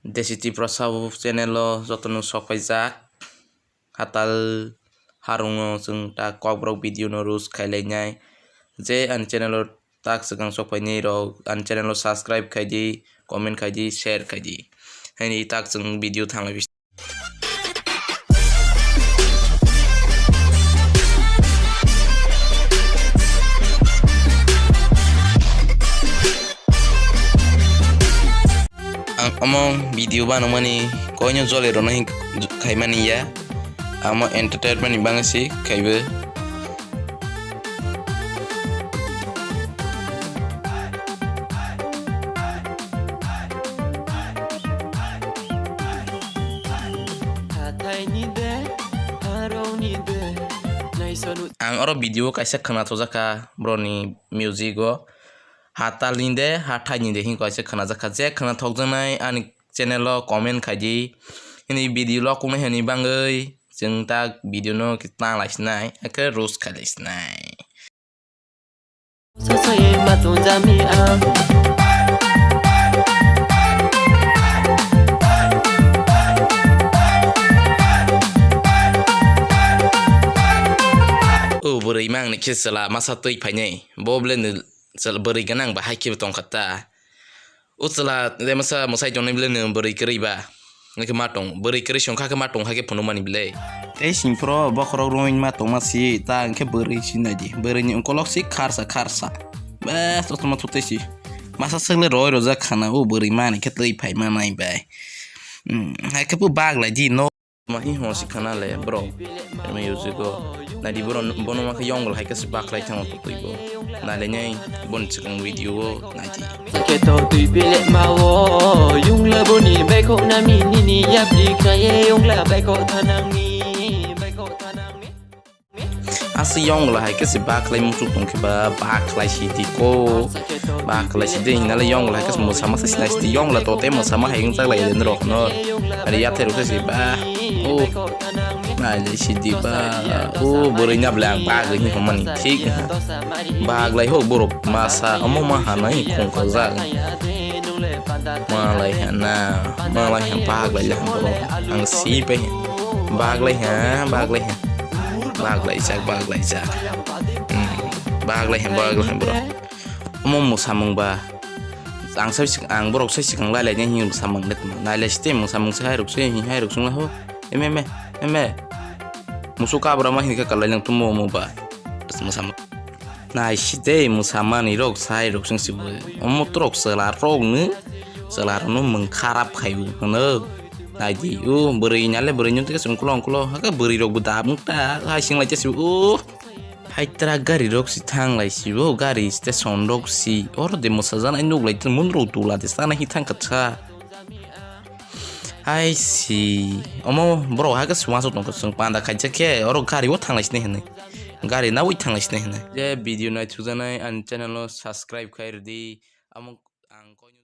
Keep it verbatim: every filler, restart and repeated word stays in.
Desi Tiprasa channel o jotono sok paijak. Hatal harungno chwng ta kokborok video no roast khailainai. Je ani channel o tak swkang sok painai rok ani channel o subscribe khaidi, comment khaidi, share khaidi. Haini tak chwng video thanglai. Ang omo video banamani koino jole rwna hin khaimani ya. Amo entertainment ni bagwi se khaibo. Hataini de, haroni de, naisanu. Ang oro video kaisa khwnathokjakha broni music o. Hatalni de, hathaini de hinwi kaisa khwnajakha. Je khwnathokjaknai ani channel o comment khaidi. Hini video lo kungnai hwnwi bagwi chwng ta video no tang lai sinai, hakhe roast khai lai sinai. Sasaye matung jami ang. O bwrwi mang ni khe chwla masa twi phainai. Bo bwle ni chwla bwrwi gwnang ba hai khe tongkha ta. O chwla de masa mwsai tongnai bwle nwng bwrwi kwrwi ba. Hwnkhe ma tong, bwrwi kwrwi se wngkha khe ma tong hai khe phunukmani bwle. Tei singphoro bokhorok rwngwi ma tongma si ta hwnkhe bwrwi si naidi. Bwrwini ukolok si kharsa kharsa. Bas, o tongma thuk tei si. Masa swkle roi rojak khana o bwrwi mani khe twi phai ma nai bai. Hmm, hai khe bo bak lai di no. Ma hi hon si khana le bro. Ema yuji go. Naidi bro, bono ma khe yong lai khe si bak lai thango twi bo. Nai le nyai bon chikang video o naidi. Keto twi pile mawo, yungla boni baikok nami nini yapri kraye yungla baikok thanang mi, baikok thanang mi. Asi yongla hai khe se baklai muchuk tong khe ba baklai si di ko. Baklai si di hinale yongla hai khe se mwsama se sinai si di yongla to te mwsama hai wng chaklai den rok no. Ari yathai rok se ba. O. Nai le si di ba. O bwrwi na bwle ang bagwi hin hwnmani thik. Baglai ho borok masa omo ma hanai khungkajak. Malai hana, malai ha baglai le borok. Ang si pai. Baglai ha, baglai ha. Baglai jak, baglai jak. Hmm. Baglai ha, baglai ha borok. Omo mwsamung ba. Ang sai sik-, ang borok sai sikang lai lai ni hin mwsamung le tma. Nai le site mwsamung sai hai rok sai hin hai rok sung la ho. Eme, eme, eme. Musu kabra ma hin khe kalai lang tumo omo ba. Mwsamung. Nai site mwsamani rok sai rok sung si bo. Omo trok sela rok ni. Sela rok no mung kharap khai bo. Hano. Nai di. U bwrwi nale bwrwi nyung tike sung kulo kulo. Haka bwrwi rok bo dab ta. Hai sing lai si bo. Hai tra gari rok si thang lai si bo. Gari station rok si. Oro de mwsajan ai nuk lai tun mun rok tula de sana hi thang kha cha. Hai si. Omo borok hai khe swuansuk tongkha chwng panda khaijak khe oro gari o thanglai sinai hinwi. Gari nawi thanglai sinai hinwi. Je video naithokjaknai ani channel o subscribe khai rwdi. Amo ang koino